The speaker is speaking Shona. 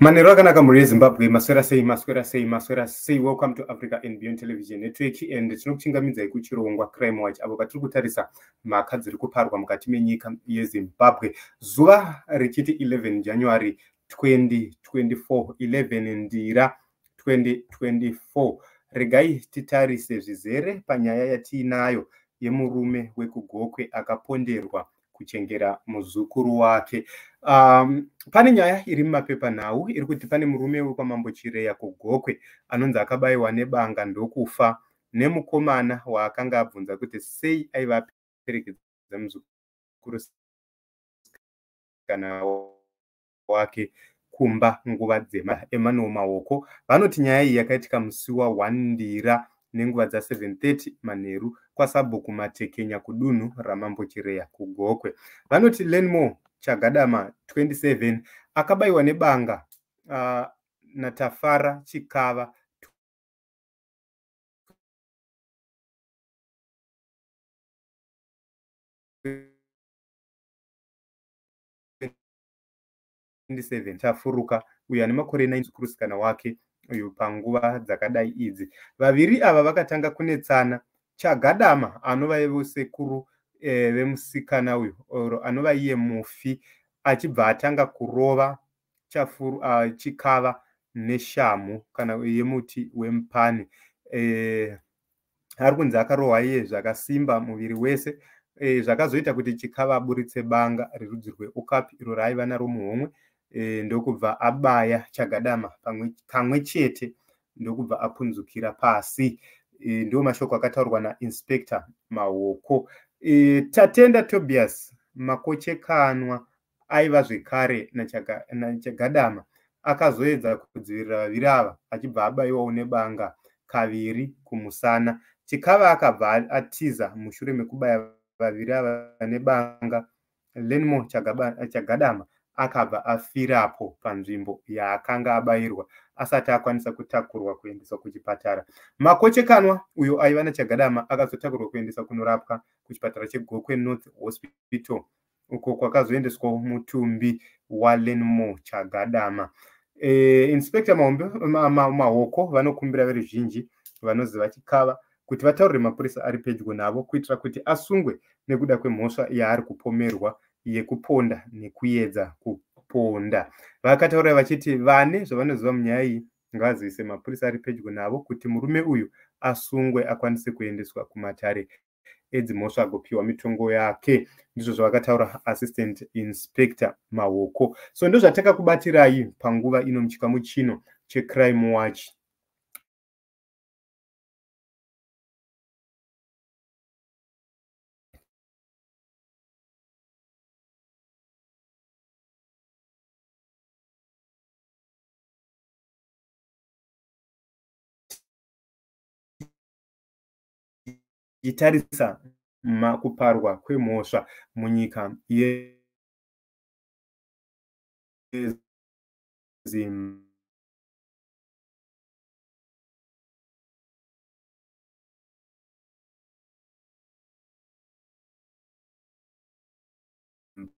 Manheru akanaka, mhuri yeZimbabwe. Maswera sei, maswera sei, maswera sei? Welcome to Africa and Beyond Television Network and tinokuchingamidzai kuchirongwa Crime Watch, apo patiri kutarisa mhaka dziri kuparwa mukati menyika yeZimbabwe, zuva richiti 11 January 2024, 11 Ndira 2024. Regai titarise zvizere panyaya yatiinayo yemurume wekuGokwe akaponderwa kuchengera muzukuru wake. Pane nyaya iri mumapepanhau iri kuti pane murume wekwaMambo Chireya kuGokwe anonzi akabayiwa nebanga ndokufa nemukomana waakanga abvunza kuti sei aiva aperekedza muzukuru kana wake kumba nguva dzema. Emmanuel Maoko vanoti nyaya iyi yakaitika musi wa1 Ndira nenguva dza7:30 manheru kwaSabhuku Matekenya kudunhu raMambo Chireya kuGokwe. Vanoti Lenmore Chagadama, 27, akabayiwa nebanga naTafara Chikava, 27, Tafuruka uyo ane makore 9, muzukurusikana wake uyu. Panguva dzakadai idzi, vaviri ava vakatanga kunetsana. Chagadama, anova ivo sekuru vemusikana uyu, or anova iye mufi, achibva atanga kurova Chikava neshamhu kana yemuti wemupani. Ari kunzi akarohwa iye zvakasimba muviri wese, zvakazoita kuti Chikava aburitse banga rerudzi rweokapi iro raaiva naro muhomwe, ndokubva abaya Chagadama kamwe chete, ndokubva apunzukira pasi. Ndo mashoko akataurwa naInspector Mahoko. Tatenda Tobias Makochekanwa aiva zvekare naChagadama akazoedza kudzivirira vaviri ava, achibva abayiwawo nebanga kaviri kumusana. Chikava akabva atiza mushure mekubaya vaviri ava nebanga. Lenmo Chagadama akabva afirapo panzvimbo yaakanga abayirwa asati akwanisa kutakurwa kuendeswa kuchipatara. Makochekanwa uyo aiva naChagadama akazotakurwa kuendeswa kunorapwa kuchipatara cheGokwe North Hospital, uko kwakazoendeswawo mutumbi waLenmo Chagadama. Inspector Mahoko vanokumbira veruzhinji vanoziva Chikava kuti vataurire mapurisa ari pedyo navo kuitira kuti asungwe nekuda kwemhosva yaari kupomerwa yekuponda nekuedza kuponda. Vakataura vachiti vane zvavanoziva munyaya iyi ngavazivise mapurisa ari pedyo navo kuti murume uyu asungwe, akwanise kuendeswa kumatare edzimhosva agopiwa mitongo yake. Ndizvo zvavakataura Assistant Inspector Mahoko. So ndo zvatakakubatirai panguva ino muchikamu chino cheCrime Watch. Tichitarisa kuparwa kwemhosva munyika yeZimbabwe.